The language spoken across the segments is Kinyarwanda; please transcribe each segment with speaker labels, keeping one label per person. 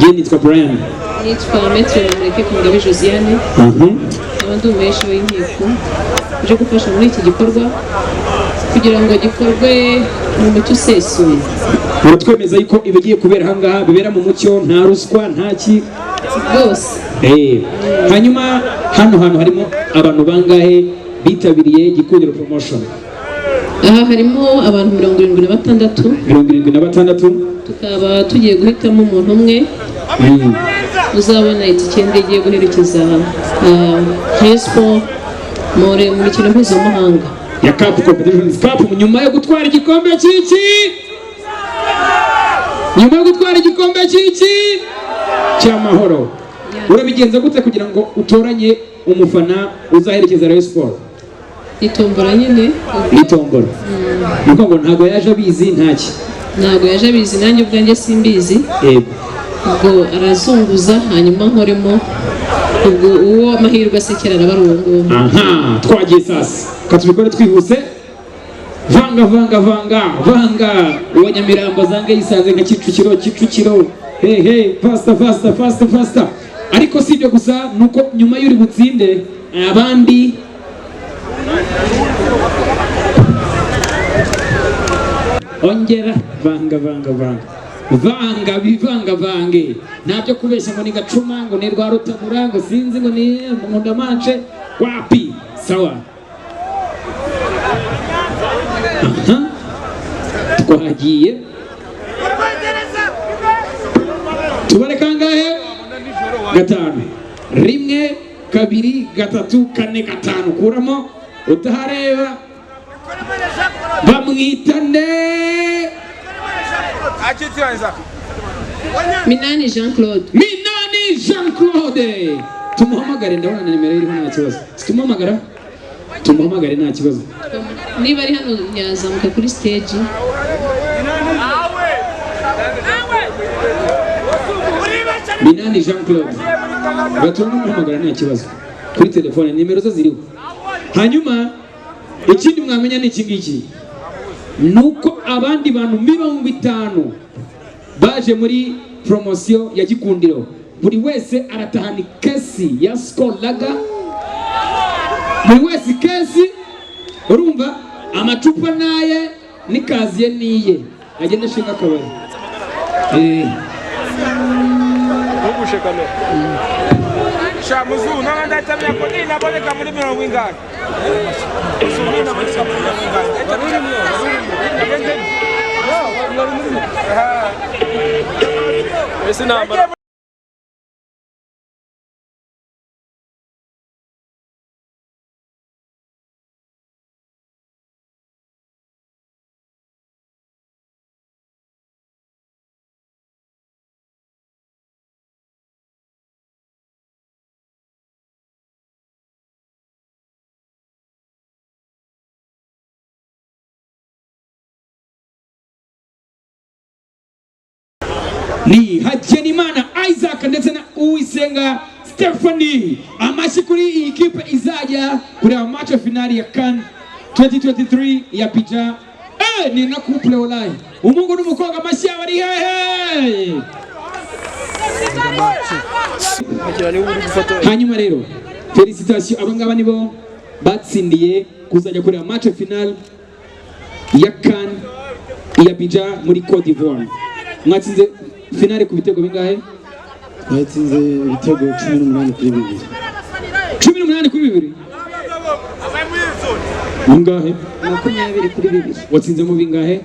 Speaker 1: Njye nitwa Brian.
Speaker 2: Nitwa Maître Mureke Kungabe Josiane, nkaba ndi umuhesha w'inkiko uje gufasha muri iki gikorwa kugira ngo gikorwe mu mucyo usesuye.
Speaker 1: Muratwemeza yuko ibigiye kubera aha ngaha bibera mu mucyo, nta ruswa, nta ki?
Speaker 2: Rwose.
Speaker 1: Hanyuma hano hantu harimo abantu bangahe bitabiriye Gikundiro Promotion?
Speaker 2: Aha harimo abantu 76.
Speaker 1: 76.
Speaker 2: Tukaba tugiye guhitamo umuntu umwe uzabona itike y'indege yo guherekeza Rayon Sports mu mikino mpuzamahanga
Speaker 1: ya Cup Competitions Cup, nyuma yo gutwara igikombe cy'iki, nyuma yo gutwara igikombe cy'iki cy'amahoro. Urabigenza gute kugira ngo utoranye umufana uzaherekeza Rayon Sports?
Speaker 2: Itombora nyine.
Speaker 1: Itombora, ni ukuvuga ngo ntabwo yaje abizi, ntaki?
Speaker 2: Ntabwo yaje abizi, nanjye ubwanjye simbizi. Ubwo arazunguza, hanyuma nkoremo, ubwo uwo amahirwe asekera araba ari uwo nguwo.
Speaker 1: Aha twagiye sasa, ka tubikore twihuse. Vanga, vanga, vanga, vanga! Uwa Nyamirambo zange yisanze nka Kicukiro, Kicukiro hey hey, faster, faster, faster, faster! Ariko si ibyo gusa, nuko nyuma y'uri butsinde abandi ongera vanga, vanga, vanga, vanga, bivangavange! Ntabyo kubeshya ngo ni Gacuma, ngo ni Rwarutabura, ngo sinzi, ngo ni Nkundamance, wapi! Sawa, aha twagiye. Tubare kangahe? Gatanu. Rimwe, kabiri, gatatu, kane, gatanu. Kuramo utahareba. Bamwita nde?
Speaker 2: Minani Jean Claude.
Speaker 1: Minani Jean Claude, tumuhamagare. Ndabona na nimero iriho, nta kibazo. Tumuhamagara, tumuhamagare, nta kibazo.
Speaker 2: Niba ari hano yazamuka kuri stage.
Speaker 1: Minani Jean Claude, baturamuhamagara, nta kibazo, kuri telefone nimero ze ziriho. Hanyuma ikindi mwamenya ni iki ngiki, ni uko abandi bantu 50 baje muri poromosiyo ya Gikundiro, buri wese aratahana ikesi ya Skol Lager, buri wese ikesi. Urumva amacupa naye n'ikaziye niye, agenda ashinga akabari.
Speaker 3: Ntugushe kamera. Shamuzu none ndatamya ko ninaboneka muri mirongo ingahe? Muzu ninaboneka muri mirongo ingahe? Ese nambara.
Speaker 1: Ni Hagenimana Isaac ndetse na Uwisenga Stephanie. Amashyi kuri iyi kipe izajya kureba match finale ya CAN 2023 ya Abidjan. Ni na couple wallahi, umuhungu n'umukobwa. Amashyi yabo ari hehe? Hanyuma rero félicitations, aba ngaba nibo batsindiye kuzajya kureba match finale ya CAN ya Abidjan muri Cote d'Ivoire. Mwatsinze finale ku bitego bingahe?
Speaker 4: Twatsinze ibitego 18-2.
Speaker 1: 18-2. Bingahe?
Speaker 2: 22.
Speaker 1: Watsinzemo bingahe?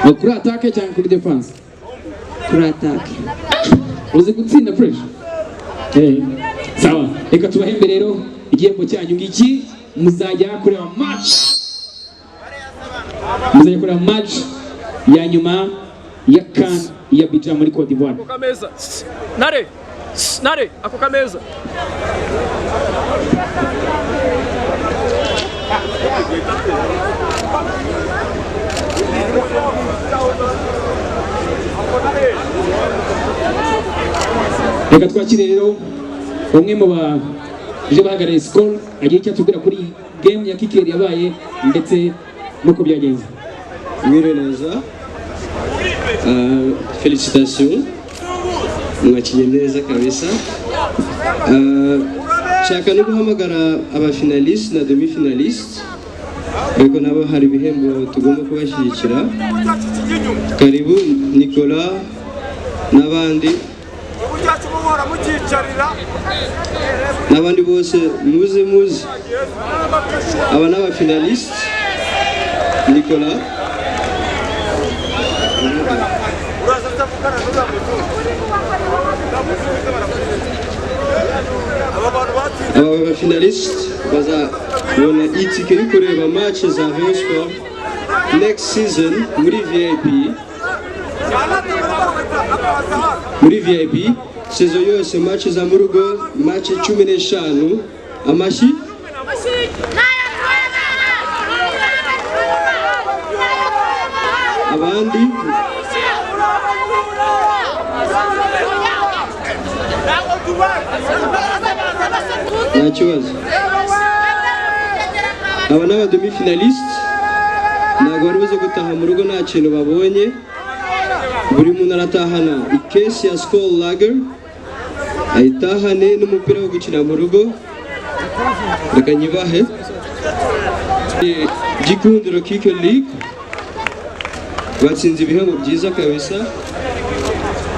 Speaker 1: Ni kuri attaque cyangwa kuri défense?
Speaker 2: Kuri attaque.
Speaker 1: Uzi gutsinda fresh. Sawa, reka tubahembe rero igihembo cyanyu ngiki. Muzajya kureba match, muzajya kureba match ya nyuma ya CAN ya Abidjan muri Cote d'Ivoire.
Speaker 3: Ako kameza. Nare. Nare, ako kameza.
Speaker 1: Reka twakire rero umwe mu baje bahagarariye Skol, agira icyo atubwira kuri game ya kikeri yabaye ndetse n'uko byagenze.
Speaker 4: Mwiriwe neza. Félicitations, mwakinye neza kabisa. Nshaka no guhamagara abafinaliste na demi finaliste, ariko nabo hari ibihembo tugomba kubashyigikira. Karibu Nicolas n'abandi n'abandi bose, muze muze. Aba ni abafinaliste. Nicolas. Aba bafinaliste bazabona itike yo kureba match za Rayon Sport next season muri VIP, muri VIP saison yose, match za murugo, match 15. Amashyi. Abandi nta kibazo. Aba ni aba demi-finaliste, ntabwo bari buze gutaha mu rugo nta kintu babonye. Buri muntu aratahana ikesi ya Skol Lager, ayitahane n'umupira wo gukina mu rugo. Reka nyibahe. Gikundiro Kike League batsinze ibihembo byiza kabisa.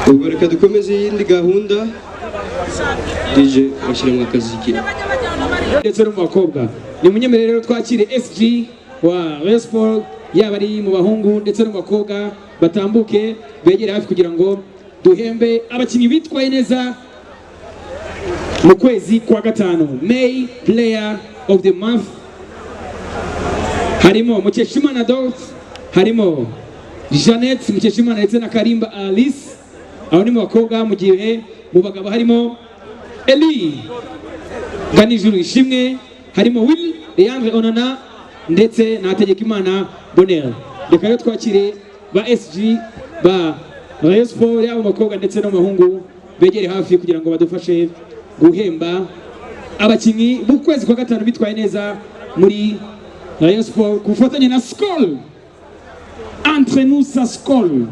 Speaker 4: Ubwo reka dukomeze iyindi gahunda. DJ, bashyira mu akaziki.
Speaker 1: Ndetse no mu bakobwa ni munyemerere rero twakire SG wa Rayon Sport, yaba ari mu bahungu ndetse no mu bakobwa, batambuke begere hafi kugira ngo duhembe abakinnyi bitwaye neza mu kwezi kwa gatanu, May Player of the Month. Harimo Mukeshimana Dorothy, harimo Jeannette Mukeshimana ndetse na Karimba Alice. Aho ni mu bakobwa, mu gihe mu bagabo harimo Eli Ganijuru Ishimwe, harimo Will Leandre Onana ndetse na Hategekimana Bonheur. Reka rero twakire ba SG ba Rayon Sport, yaba mu bakobwa ndetse no mu bahungu, begere hafi kugira ngo badufashe guhemba abakinnyi b'ukwezi kwa gatanu bitwaye neza muri Rayon Sport ku bufatanye na Skol. Entre nous, ça Skol.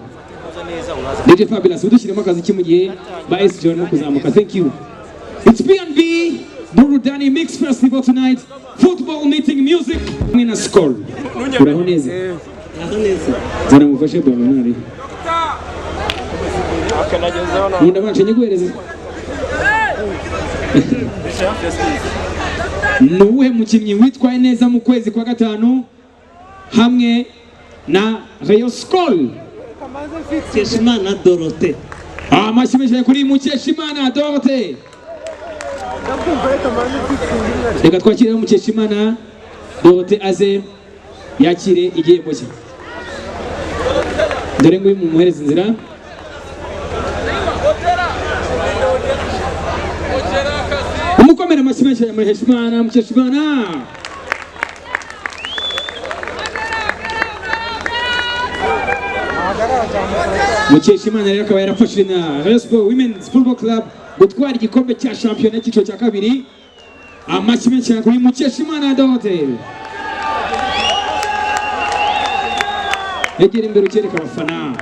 Speaker 1: DJ Fabulous, udushyiremo akazi mu gihe ba SG barimo kuzamuka. Thank you. It's B&B Burudani Mix Festival tonight. Football meeting music hamwe na Skol. Uraho neza. Zana mufashe ballon. Nkunda banje nyiguhereze. Ni uwuhe mukinnyi witwaye neza mu kwezi kwa gatanu hamwe na Rayon Skol?
Speaker 5: Mukeshimana Dorothée.
Speaker 1: Amashyi menshi kuri Mukeshimana Dorothée. Reka twakire Mukeshimana Dorothée aze yakire igihembo cye. Dore nguyu, mumuhereza inzira. Umukomere amashyi menshi ya Mukeshimana. Mukeshimana. Mukeshimana rero akaba yarafashije na Rayon Sport Women's Football Club gutwara igikombe cya shampiyona cy'icyiciro cya kabiri. Amashyi menshi cyane kuri Mukeshimana Dorothée. Egera imbere ukereka abafana.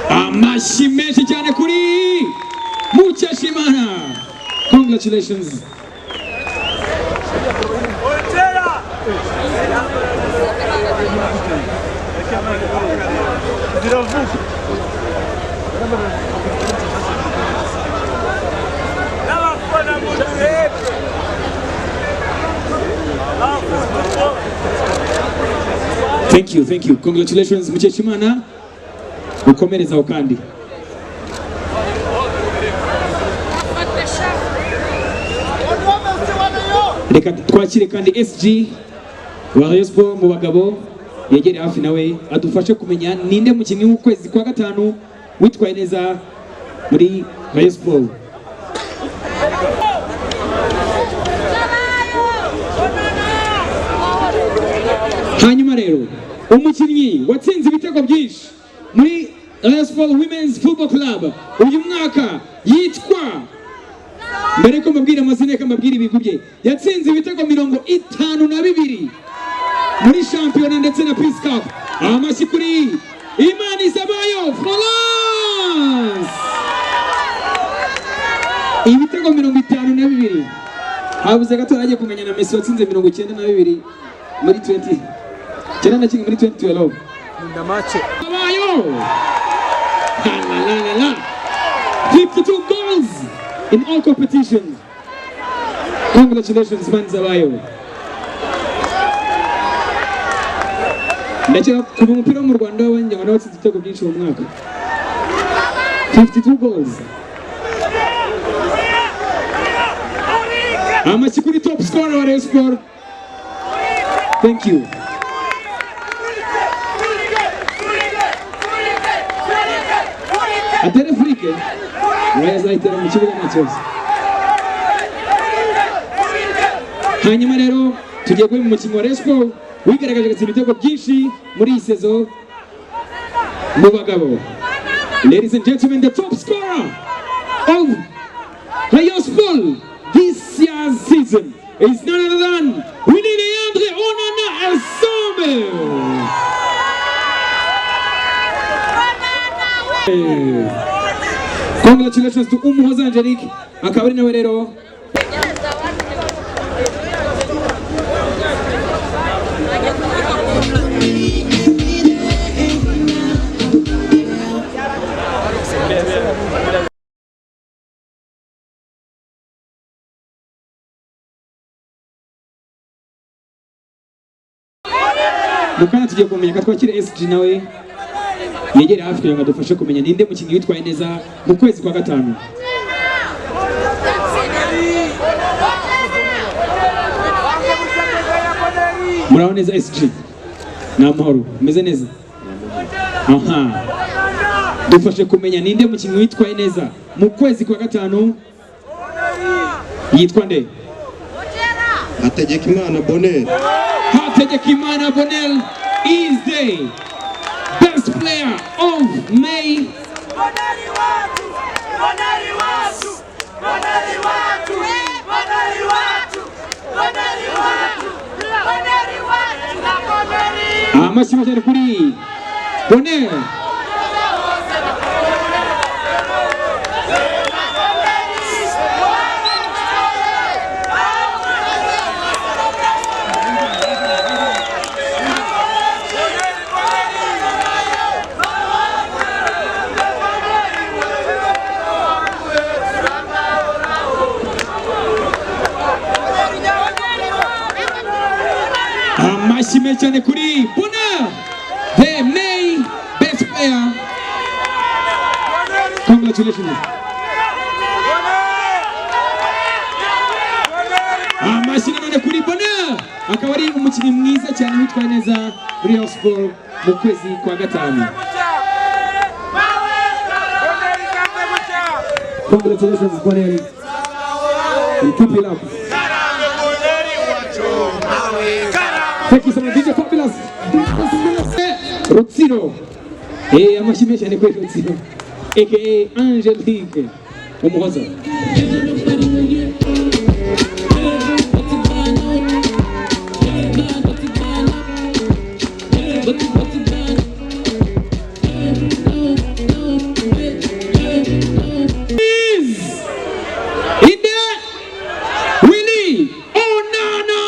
Speaker 1: Amashyi menshi cyane kuri Mukeshimana. Congratulations. Thank you, thank you. Congratulations, Mukeshimana. Ukomereza aho kandi. Reka twakire kandi SG wa Rayon Sport mu bagabo, yegere hafi nawe adufashe kumenya ninde mukinnyi w'ukwezi kwa gatanu witwaye neza muri Rayon Sport. Hanyuma rero umukinnyi watsinze ibitego byinshi muri Rayon Sport Women's Football Club uyu mwaka yitwa Mbere ko mbabwira amazina, reka mbabwire ibigwi bye. Yatsinze ibitego 52 muri shampiyona ndetse na Peace Cup. Amashyi kuri Imanizabayo Florence! Ibitego 52, habuze gato agiye kunganya na Messi watsinze 92 muri 20 91 muri 2012. Abayo la la la la, 52 goals in all competitions. Congratulations, Manizabayo. Ndakeka kuva umupira wo mu Rwanda w'abanya nawe watsinze ibitego byinshi mu mwaka, 52 goals. Amashyi kuri top scorer wa Rayon Sport! Thank you. Atere frike, azayitera mu kibuga, nta kibazo. Hanyuma rero tugiye guhemba umukinnyi wa Rayon Sport wigaragaje agatsinda ibitego byinshi muri iyi saison mu bagabo. Ladies and gentlemen, the top scorer of Rayon Sport this year's season is none other than Willy Leandre Onana Essombe. Congratulations to Umuhoza Angelique, akaba ari nawe rero. Mukanya tugiye kumenya ko twakira SG, nawe yegere hafi kugira ngo adufashe kumenya ninde mukinnyi witwaye neza mu kwezi kwa gatanu. Muraho neza SG? Ni amahoro? Umeze neza? Aha, dufashe kumenya ninde mukinnyi witwaye neza mu kwezi kwa gatanu, yitwa nde?
Speaker 6: Hategekimana Bonheur.
Speaker 1: Hategekimana Bonheur is the best player of May.
Speaker 3: Boneri wacu! Boneri wacu! Boneri wacu! Boneri wacu! Boneri wacu! Boneri wacu! Boneri!
Speaker 1: Amashyi cyane kuri Bonheur! Amashyi menshi cyane kuri Bonheur, the May best player. Congratulations. Amashyi nanone kuri Bonheur, akaba ari umukinnyi mwiza cyane witwaye neza muri Rayon Sport mu kwezi kwa gatanu. Congratulations, Bonheur, and keep it up. Thank you so much, DJ Fabulous. Rutsiro. Amashyi menshi cyane kuri Rutsiro, aka Angelique Umuhoza. Is Inde Willy Onana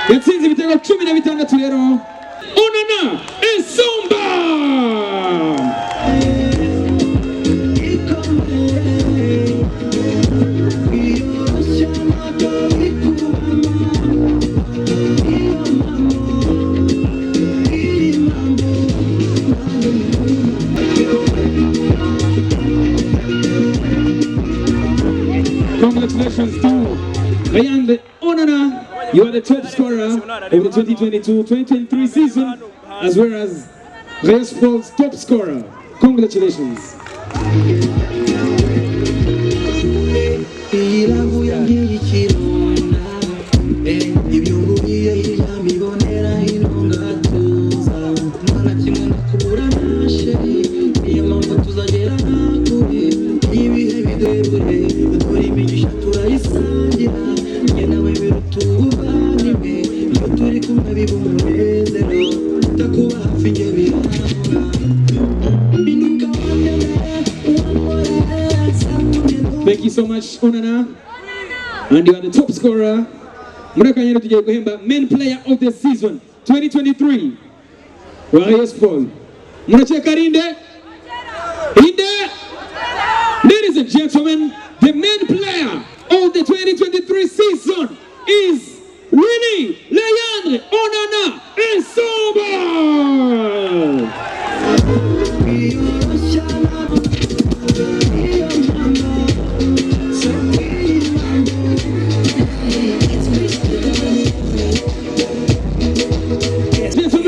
Speaker 1: yatsinze ibitego 16 rero. Onana Esomba. Congratulations to Leandre Onana. You are the top scorer of the 2022-2023 season, as well as Rayon Sports top scorer. Congratulations.
Speaker 7: Iravuye nk'ikirunda, ibyo ngubiye hirya mbibonera hino ngatuza, nta na kimwe nakubura na chérie, niyo mpamvu tuzagera kure ibihe.
Speaker 1: so much, Onana, and you are the top scorer. Muri aka kanya tugiye guhemba main player of the season 2023 wa Rayon Sport. Murakeka ari nde? Inde? Ladies and gentlemen, the main player of the 2023 season is Willy Leandre Onana Essomba!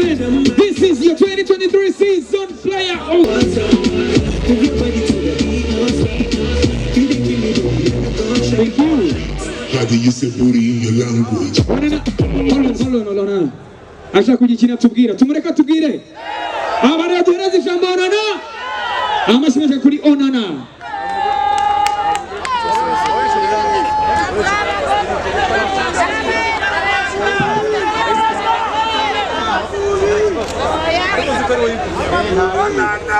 Speaker 1: Gentlemen, this is your 2023 season player of. Thank you.
Speaker 6: How do you say booty in your language?
Speaker 1: Onana, hold on, hold on, hold on. Ashaka kugira ikintu atubwira, tumureke atubwire. Aba rero duhereze ijambo Onana. Amashyi menshi kuri Onana.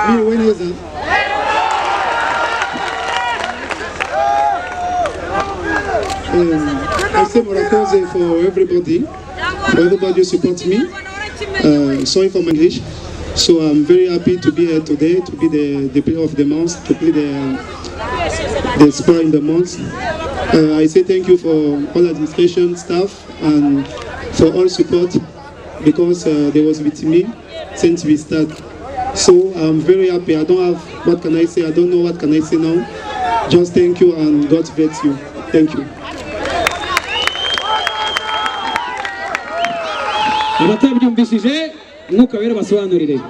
Speaker 8: Mwiriwe neza. I say murakoze for everybody who supports me. Sorry for my English. So I'm very happy to be here today, to be the player of the month, to play the star in the month. I say thank you for all administration staff and for all support because they was with me since we start. So I'm very happy. I don't have, what can I say? I don't know what can I say now. Just thank you and God bless you. Thank you.
Speaker 1: Abatabyumvishije, Umwuka Wera basobanurire.